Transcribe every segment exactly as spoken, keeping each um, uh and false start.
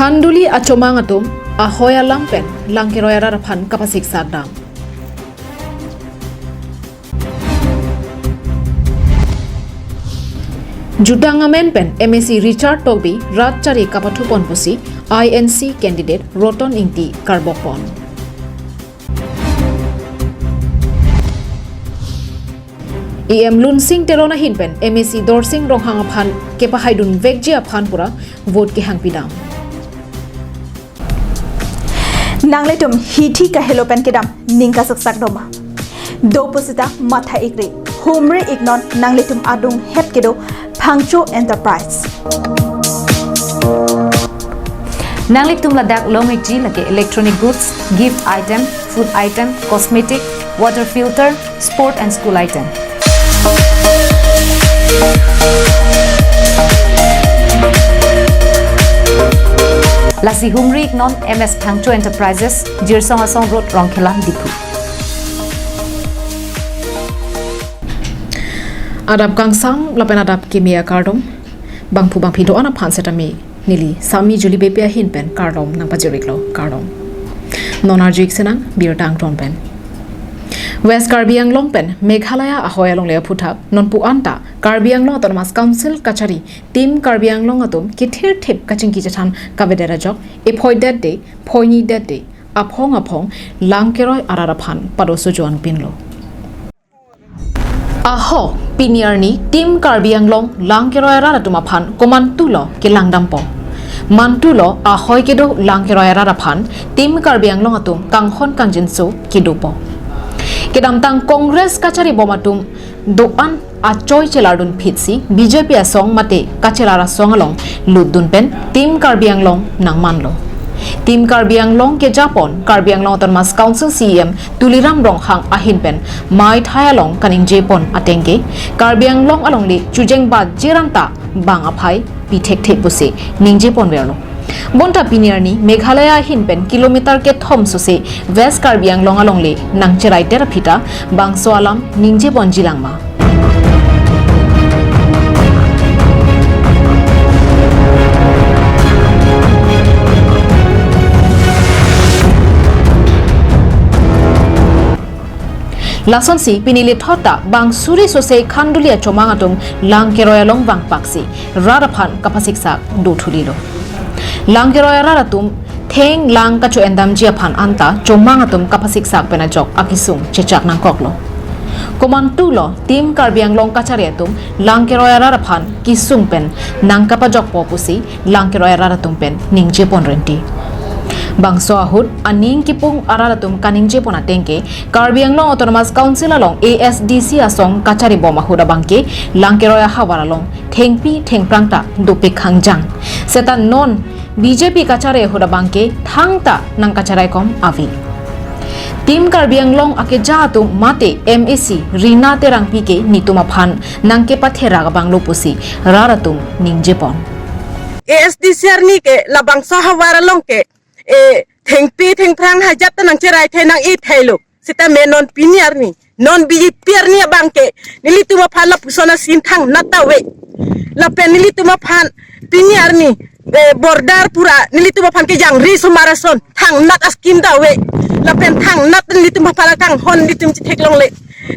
Khanduli achomang atum ahoi alam pen Langkeroi arat aphan kapasiksak dam. Jutang amen pen M A C Richard Tokbi rat chari kapathupon pusi I N C candidate Roton Ingti karbokpon. E M Lunsing Teron ahin pen M A C Dorsing Ronghang aphan kepahaidun vekji aphan pura vote kehangpi dam. Nanglitum hithi kahelo pen kedam ning kasaksak doma. Do pusita matha ikri. Humri iknon nanglitum adung het kedo Phangcho Enterprise. Nanglitum ladak long ikji lake electronic goods, gift item, food item, cosmetic, water filter, sport and school item. Lasi humri iknon M S Phangcho Enterprises, Jirsong Asong Road, Rongkhela, Diphu. Adap kangsam lapen adap kimi akardom, bangphu bangphi do-an aphan setame neli Sami Julie Beypi ahin pen kardom nangpajiriklo, kardom. Non arju-ik sinang birta angton pen. West Karbi Anglong pen Meghalaya ahoi alongle aphuthak nonpu anta Karbi Anglong Autonomous Council kachari Team Karbi Anglong atum kithirthip kachingki chethan kavedet ajok, iphoidetde, phoinidetde, aphong aphong Langkeroi arat aphan pado sojoang pinlo. Ahok pini arni Team Karbi Anglong Langkeroi arat atum aphan komantulo kelangdampo. Mantulo ahoi kedo Langkeroi arat aphan Team Karbi Anglong atum kanghon kangjinso kedopo. Kedamtang Congress kachari bom atum do-an achoi chelardun phitsi B J P asong mate kachelar asong along lutdun pen Team Karbi Anglong nangmanlo. Team Karbi Anglong kejapon Karbi Anglong Autonomous Council C E M Tuliram Ronghang ahin pen maithai along kaningjepon atengke Karbi Anglong alongle chujeng ba jiranta bang aphai pithekthe pusi ningjeponverlo. Bonta pini arni Meghalaya ahin pen kilometer kethom sose West Karbi Anglong alongle nangcherai ter aphita bangso alam ningjeponji langma. Lasonsi pini lethot ta bang suri sose Khanduli achomang atum Langkeroi along vangpaksi rat aphan kapasiksak dothulilo. Langkeroi arat atum theng lang kacho-endamji aphan anta chomang atum kapasiksak pen ajok akisung chechak nangkoklo. Komantulo Team Karbi Anglong kachari atum Langkeroi arat aphan kisung pen nangkapajokpo pusi Langkeroi arat atum pen ningjeponrenti. Bangso ahut aning kipung arat atum kaningjepon atengke Karbi Anglong Autonomous Council along A S D C asong kachari bom ahut abangke Langkeroi ahavar along thengpi thengphrang ta dopik hangjang. Seta non B J P kachari ahut abangke thangta nangkacharaikom ave. Team Karbi Anglong akeja atum mate M A C Rina Terangpi ke nitum aphan nangkepatherak abanglo pusi rat atum ningjepon. A S D C arni ke labangso ahavar along ke, eh, thengpi thengphrang hajat ta nangcherai thai nang-e thailo. Sitame non pini arni, non B J P arni abangke nelitum aphan lapuson asin thangnat ta ave. Lapen nelitum aphan pini arni, eh, border pura nelitum aphan kejangri osomar ason thangnat askim ta ave. Lapen thangnat nelitum aphan akanghon nelitum chetheklongle.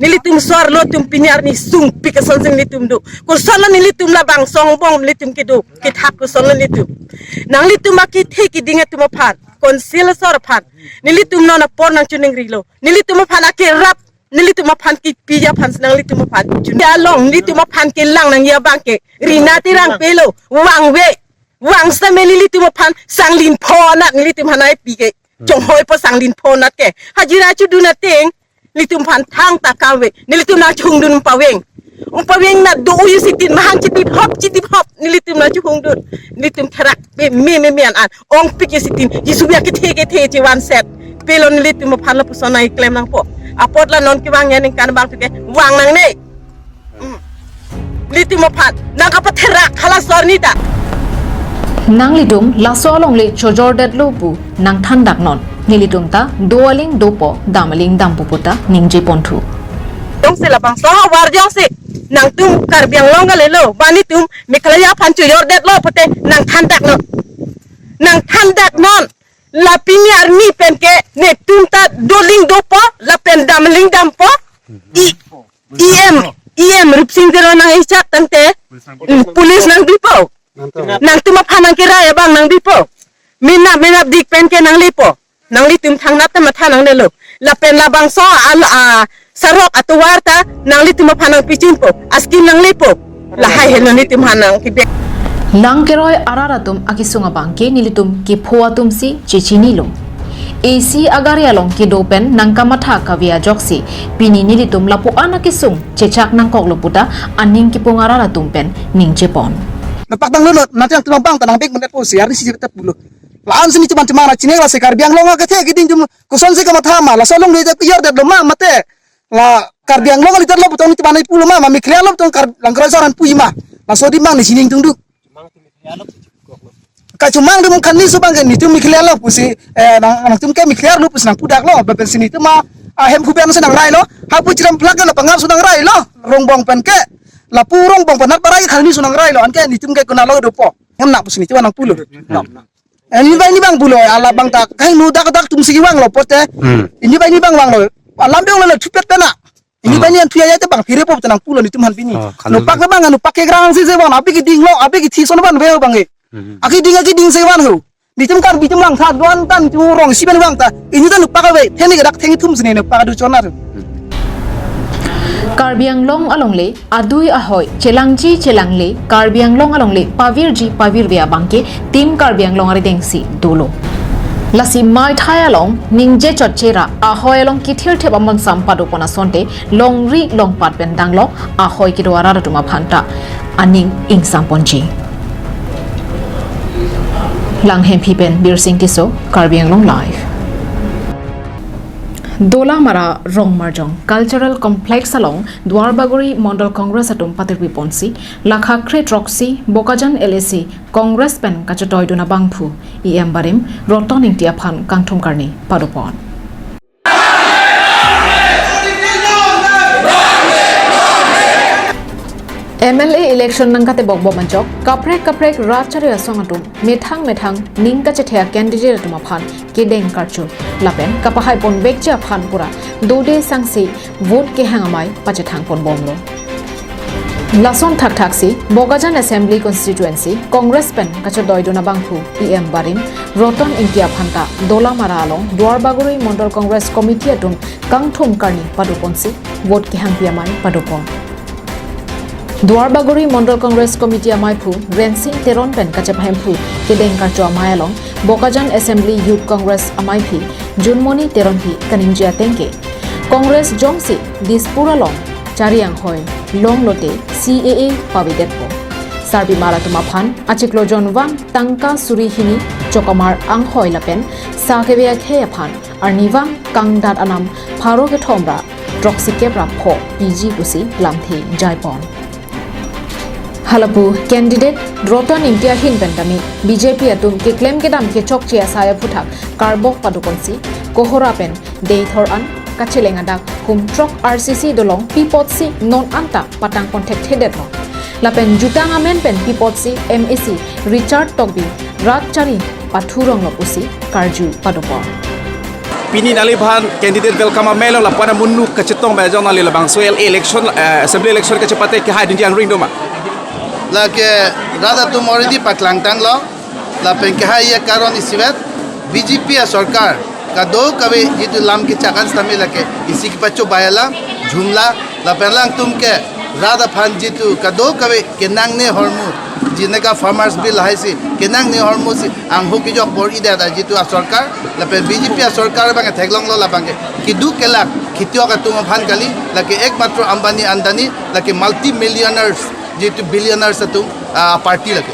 Nelitum so-arlo atum pini arni sungpik asonsi nelitum do. Kosonlo nelitum labangso angbong nelitum kedo. Kethak kosonlo nelitum. Nanglitum akethe keding atum aphan, Council asor aphan nelitum non apor nangchiningrilo. Nelitum aphan akerap, nelitum aphan kipiji aphan si nanglitum aphan chun along, nelitum aphan kelang nangji abangke Rina Terangpi lo, vangve, vang sitame nelitum aphan sanglin pho anat nelitum aphan nangpi ke. Chonghoipo sanglin pho anat ke. Hajira chodun ateng nelitum aphan thangta kave, nelitum nangchungdun paveng. Ong paveng nat do uyu sitin mahang chitiphop chitiphop nelitum nangchungdun. Nelitum therak pe me me me an an. Ongpik ye sitin, Jisu biak kethe kethe chevanset. Pelo nelitum aphan lapuson nangklem nangpo. Apot la non kevang ya ningkan abangke vang nangne. Hmm. Nelitum aphan nangkapatherak hala asor arni ta. Nanglitum laso alongle chojordetlo pu nangthandak non. Nelitum ta do aling dopo, dam aling dampo puta ningjeponthu. Jongsi labangso ahavar jongsi nangtum Karbi Anglong kalilo, ba nelitum Meghalaya aphan chojordetlo pute nangthandak non. nangthandak non. La pini arni pen ke netum ta doling dopo, lapen damling dampo. I, E M, E M Rupsing Teron nang-echak tangte, mm, police nangbipo. Nangtum aphan nangkerai abang nangbipo. Menap menapdik pen ke nanglepo. Nanglitum thangnat ta matha nangnelo. Lapen labangso al-, a, sarok atovar ta nanglitum aphan nangpichinpo. Askin nanglepo. Lahai he nanglitum aphan nangkebek. Lang keroi arat atum akesung abang ke nelitum kepho atumsi chechinilo. A C agari along kedo pen nangkamatha kave ajoksi pini nelitum lapu-an akesung chechak nangkoklo puta aning kepung arat atum pen ningjepon. Napak dang lulot, nanti nangtum abang ta nangbek mendet pusi, arnisi ta pulo. La-an si nelitum an chemang na chine la si Karbi Anglong akethe keding atum kosonsi kamatha ma, laso along le jak yar det lo ma mate. La Karbi Anglong aliter lo putong nelitum an pulo ma, ma Meghalaya lo putong Kar-, lang keroi arat an pu ma. Laso adim abang neli sining tungduk. Kachomang atum kani so abang ke nelitum Meghalaya lo pusi, eh, nang, nangtum ke Meghalaya lo pusi nangpudaklo, lapen si nelitum ma, ah, Hemphu pen si nangrailo, hapu Chiremplak ke la pangap so nangrailo, Rongbong pen ke, lapu Rongbong pen nat parai kani so nangrailo, anke nelitum ke konatlo dopo, hem nak pusi nelitum nangpulo. Ini abang, ini abang pulo, ala abang ta, kahin nu dak dak atumsi vanglo pote, Hmm. ini abang, ini abang vanglo, alam abang lo thupet pena. Ini Hmm. abang ni an thuya ya te abang phire po te nangpulo nelitum aphan pini. Oh, kan Nupak abang, nupak kekrang si se van, abi keding lo, abi kethi son van ve abang e. Hmm. Akeding, akeding si van ho. Nelitum Karbi atum langtha doan tan tu rong si pen vang ta. Ini ta nupak ave, theni kedak theni thum sini nupak adu chonar. Karbi Anglong alongle adui ahoi chelangji chelangle Karbi Anglong alongle pavirji pavirve abang ke Team Karbi Anglong arideng si dolo. Lasi maithai along ningje chotchera ahoi along kithir thep amonsam padopon asonte longri longpat pen danglo ahoi kedo arat atum aphan ta aning ingsamponji. Langhemphi pen Birsing Tisso, Karbi Anglong Live. Dolamara Rongmarjong Cultural Complex along Duarbagori Mondol Congress atum patirpiponsi, lakha kre throksi Bokajan L A C Congress pen kachetoidun abangphu E M barim Roton Ingti aphan kangthum karni padopon. M L A election nangkatebok bom ajok, kaprek kaprek rat chari asong atum methang methang ning kachethe a candidate atum aphan kedeng karcho lapen kapahaipon vekji aphan pura dode sangsi vote kehang amei pachethangpon bomlo. Lason thakthak si Bokajan Assembly Constituency Congress pen kachetoidun abangphu E M barim Roton Ingti aphan ta Dolamara along Duarbagori Mondol Congress Committee atum kangthum karni padoponsi vote kehangpi amei padopon. Duarbagori Mondol Congress Committee ameiphu Rensing Teron pen kachepahemphu kedeng karcho amei along Bokajan Assembly Youth Congress ameiphi Junmoni Teronphi kaningje ateng ke Congress jongsi Dispur along chari anghoi longlote C A A pavedetpo. Sarbimar atum aphan achiklo jon vang tangka suri hini chokamar anghoi lapen sa keve akhei aphan arnivang kangdat anam pharo kethom ra throksi kep ra pho piji pusi lamthe jaipon. Halapu candidate Roton Ingti ahin pen kami B J P atum keklem kedam kechokche asai aphuthak karbok padoponsi Kohora pen Deithor an kacheleng adak hum throk R C C dolong pi apotsi non anta patangpon thekthedetlo. Lapen jutang amen pen pi apotsi M A C Richard Tokbi rat chari pathuronglo pusi karju padopon. Pini nangliphan candidate welcome amei lo lapu-an amonit kachetong bai ajok nangli labangso L A election, eh, assembly election kachepate kehaidunji angring doma? Lake rat atum already paklangtanglo. Lapen kehai akaron isivet B J P asorkar kadokave jitu lam kechakan sitame lake isi kepachobai alam, jhumla, lapen alangtum ke rat aphan jitu kadokave kenangne ahormu, jineka farmers bill haisi kenangne ahormu si angho kejok bor-idet jitu asorkar, lapen B J P asorkar abang theklonglo labang ke keduk kelak khitiok atum aphan kali, lake ekmatro Ambani Adani, lake multi millionaires, jitu billionaires atum, ah, party lake.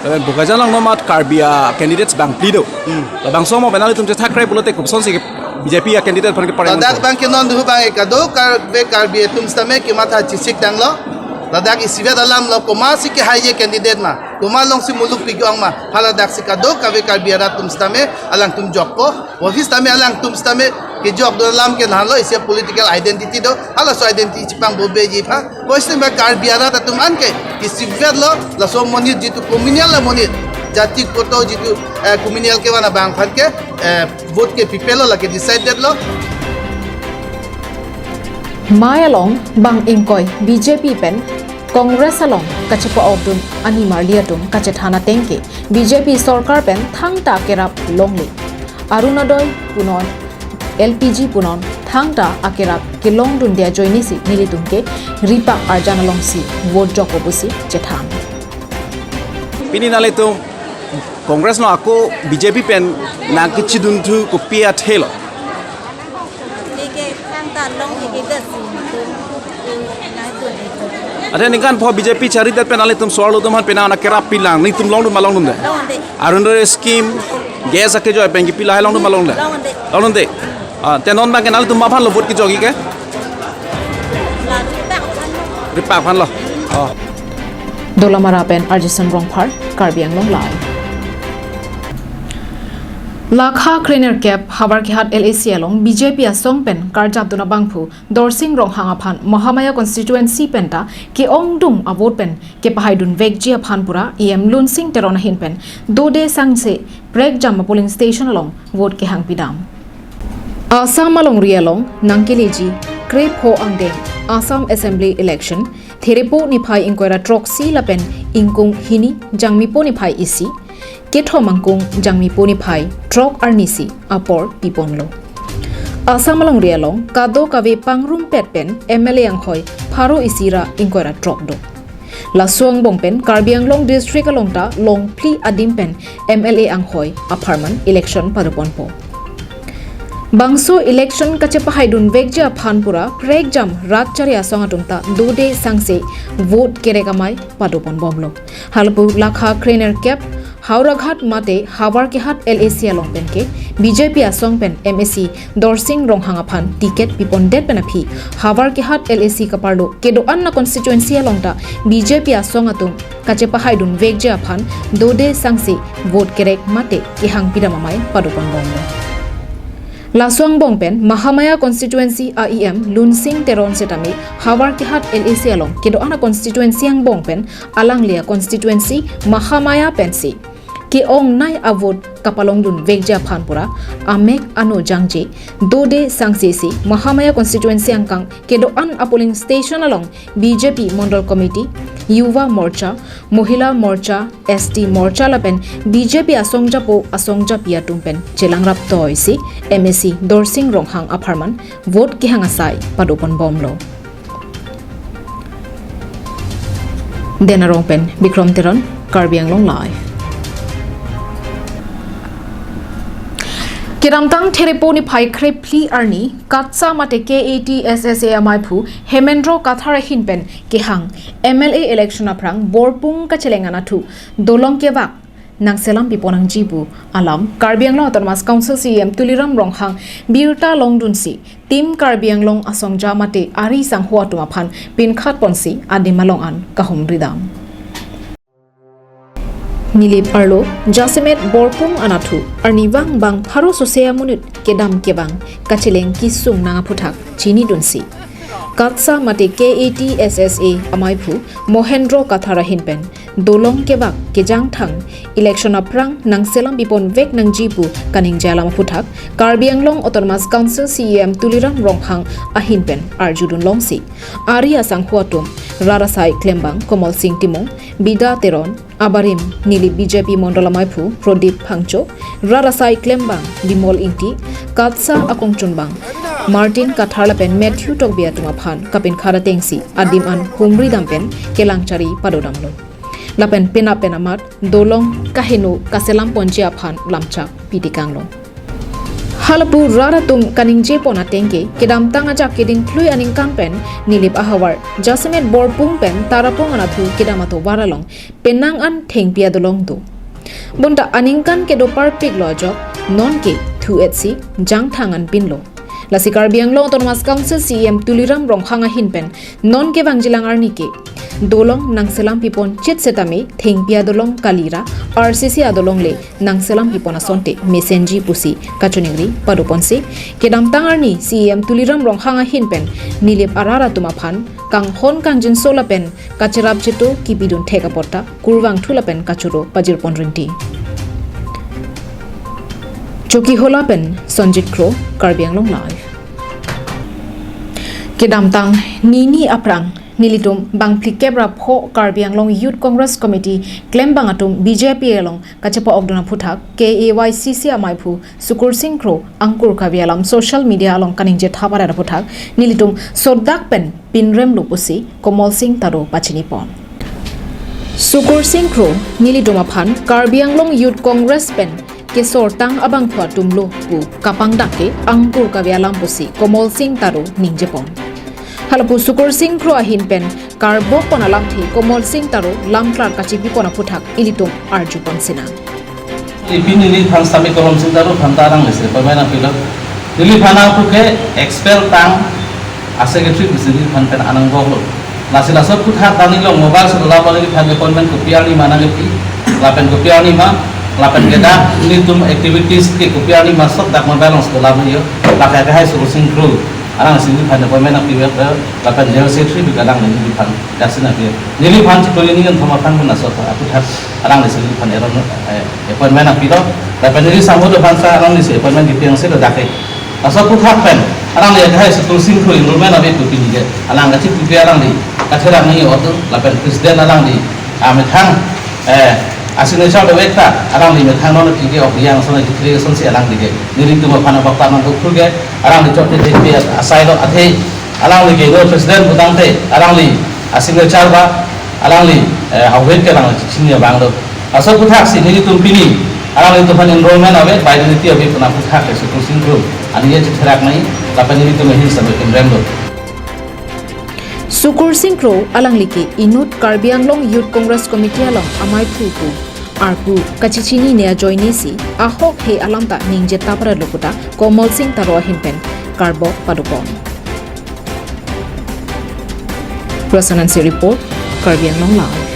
Lapen Bokajan along nomat Karbi a-candidates bangphli do. Hmm. Labangso mo penang itum chethakre pulote kopusonsi B J P a-candidate aphan kepareng ladak monpo? Abang ke non duhu abang ke kadokave Karbi atum sitame kematha chesik tanglo. Ladak isivet alam lo komatsi kehai candidate ma, komat alongsi muluk pi ke-ong ma, haladaksi kadokave Karbi arat atum sitame alangtum jokpo. Office tame alangtum sitame kejok do alam ke nahlo isi political identity do, halaso identity chepangbobeji aphan. Ko sitame Karbi arat atum an ke isivet lo, laso amonit jitu communal amonit, Jati koto jitu, eh, communal kevan abang aphan ke, eh, vote kepipelo lake decided lo. Mai along bang ingkoi B J P pen Congress along kachepa-okdun animarli atum kachethan ateng ke B J P sorkar pen thangta kerap longle. Orunodoi punon L P G punon thangta akerap kelongdunde ajoinesi nelitum ke ripak arjan alongsi vote jokpo pusi chethan. Pini nanglitum Congress along ako B J P pen nangkechedun thu kopi athe lo? Eke thangta longle ke dasi. Ante ningkan pho B J P charidet pen nanglitum so-arlo atum aphan penang akerap pilang, nelitum longdun ma longdunde? Longdunde. Orunodoi scheme, gas akejoi pen kepi lahai longdun ma longdunde? Longdunde. Longdunde. Ah, te non abang ke nanglitum ma aphan lo vote kejokji ke? La ripak aphan lo. Ripak aphan lo. Oh. Dolamara pen Arjison Rongphar, Karbi Anglong Live. Lakha krenerkep Howraghat L A C along B J P asong pen karjapdun abangphu Dorsing Ronghang aphan Mahamaya constituency penta ke-ongdung avote pen kepahaidunvekji aphan pura E M Lunsing Teron ahin pen dode sangse prekjam a-polling station along vote kehang pidam. Assam alongri along nangkeleji krepho angdeng Assam Assembly election, Therepo niphai ingkoi ra throksi lapen ingkung hini Jangmipo niphai isi, kethom angkung Jangmipo niphai throk arnisi apor piponlo. Assam alongri along kadokave pangrumpet pen M L A anghoi pharo isi ra ingkoi ra throk do. Laso angbong pen Karbi Anglong district along ta longphli adim pen M L A anghoi apharman election padoponpo. Bangso election kachepahaidunvekji aphan pura prekjam rat chari asong atum ta dode sangse vote kerek amei padoponbomlo. Halapu lakha krenerkep Howraghat mate Howraghat L A C along pen ke B J P asong pen M A C Dorsing Ronghang aphan ticket pipondet pen aphi Howraghat L A C kaparlo kedo-an a-constituency along ta B J P asong atum kachepahaidunvekji aphan dode sangse vote kerek mate kehang pidam amei padoponbomlo. Laso angbong pen Mahamaya constituency a E M Lunsing Teron setame Howraghat L A C along kedo-an a-constituency angbong pen alangli a-constituency Mahamaya pensi ke-ongnei avote kapalongdunvekji aphan pura amek ano jangje dode sangse si Mahamaya constituency angkang kedo-an a-polling station along B J P Mondol Committee, Yuva Morcha, Mohila Morcha, S T Morcha lapen B J P asongjapo asongjapi atum pen chelangrap toisi M A C Dorsing Ronghang apharman vote kehang asai padoponbomlo. Denarong pen Bikrom Teron, Karbi Anglong Live. Kedamtang Therepo niphai krephli arni KATSA mate K A T S S A amaiphu Hemendra Kathar ahin pen kehang M L A election aphrang Borpung kacheleng anatthu dolong kevak nangselam piponangji pu alam Karbi Anglong Autonomous Council C E M Tuliram Ronghang birta longdunsi Team Karbi Anglong asongja mate ari sangho atum aphan pinkhat ponsi adim along an kahumridam. Nilip arlo jasemet Borpung anatthu arnivang bang pharo sose amonit kedam kevang kacheleng kesung nang aphuthak chinidunsi KATSA mate K A T S S A amaiphu Mohendro Kathar ahin pen dolong kevak kejangthang election aphrang nangselam piponvek nangji pu kaningje alam aphuthak Karbi Anglong Autonomous Council C E M Tuliram Ronghang ahin pen arjudun longsi ari asangho atum rat asai klembang Komol Sing Timung, Bida Teron, abarim Nilip B J P Mondol amaiphu Prodip Phangcho, rat asai klembang Bimol Ingti, KATSA akongchunbang Martin Kathar lapen Matthew Tokbi atum aphan kapinkhat atengsi adim an humridam pen kelangchari padodamlo. Lapen penap pen amat dolong kaheno kaselam ponji aphan lamchak pitikanglo. Halapu rat atum kaningje pon ateng ke kedamtang ajak keding thlui aningkan pen Nilip ahavar jasemet Borpung pen Tarapung anatthu kedam atovar along penang an thengpi adolong do. Bonta aningkan kedo parpiklo ajok nonke thu-etsi jangthang an pinlo. Lasi Karbi Anglong Autonomous Council C E M Tuliram Ronghang ahin pen non kevangjilang arni ke dolong nangselam pipon chit setame thengpi adolong kalira R C C adolong le nangselam pipon asonte mesenji pusi kachoningri padoponsi, kedamtang arni C E M Tuliram Ronghang ahin pen Nilip arat atum aphan kanghon kangjinso lapen kacherap cheto kipidun thek aporta kurvangthu lapen kachoro pajirpon rinti. Chokihola pen Sonjit Kro, Karbi Anglong Live. Kedamtang nini aphrang nelitum bangphlikep ra pho Karbi Anglong Youth Congress Committee klembang atum B J P along kachepa-okdun aphuthak K A Y C C amaiphu Sukursing Kro angkur kave alam social media along kaningje thap arat aphuthak nelitum sodak pen pinrem lo pusi Komol Sing Taro pachinipon. Sukursing Kro nelitum aphan Karbi Anglong Youth Congress pen kesortang abangphu atum lo pu kapangdak ke angkur kave alam pusi Komol Sing Taro ningjepon. Halapu Sukursing Kro ahin pen karbok pon alamthe Komol Sing Taro lamklar kachipipon aphuthak ilitum arjupon sinang. Ipi neliphan sami Komol Sing Taro aphan ta alanglisi appointment nangpilo. Neliphan nangpu ke expel tang a-secretary pusi neliphan pen anang boklo. Lasi laso aphuthak ta nelilong mobile si dola pon neliphan appointment kopi arni ma nangkepi, lapen kopi arni ma, lapen kedak nelitum activities ke kopi arni ma sodak mobile along si dola pon yo. Lake akehai Sukursing Kro alanglisi neliphan appointment nangpi, lapen General Secretary bi kalang neliphan. Jasin api neliphan chiklo hini kan thoma phan pun laso aphuthak alanglisi neliphan eron, eh, appointment nangpilo. Lapen neli sangho do aphan ta alanglisi appointment kipi angse do dak ke. Laso aphuthak pen alangli akehai Sukursing Kro enrollment ave pu pini ke alang kachipipe alangli katherak nangji atum lapen president alangli amethang, eh, a-signature dovek ta alangli methang non pini ke ok yang son kithri sonsi alangli ke nelitum aphan abak ta nangkukhu ke alangli chot te te asai lo athe alangli ke no president putangte alangli a-signature ba alangli, eh, hawit ke alangli chini abang do. Laso aphuthak si nelitum pini alanglitum aphan enrollment ave, by identity ave pu aphuthak ke Sukursing Kro aning ke chitherak nangji lapen nelitum ahin sami pinrem do. Sukursing Kro alangli ke inut Karbi Anglong Youth Congress Committee along amaiphu pu arpu kachechinine ajoinesi ahok he alam ta ningje thap arat lo puta Komol Sing Taro ahin pen karbok padopon. Rosanansi report, Karbi Anglong Live.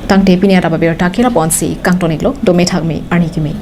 Tangte pini adap abirta kiraponsi kangton-iklo, dome thakme arni keme.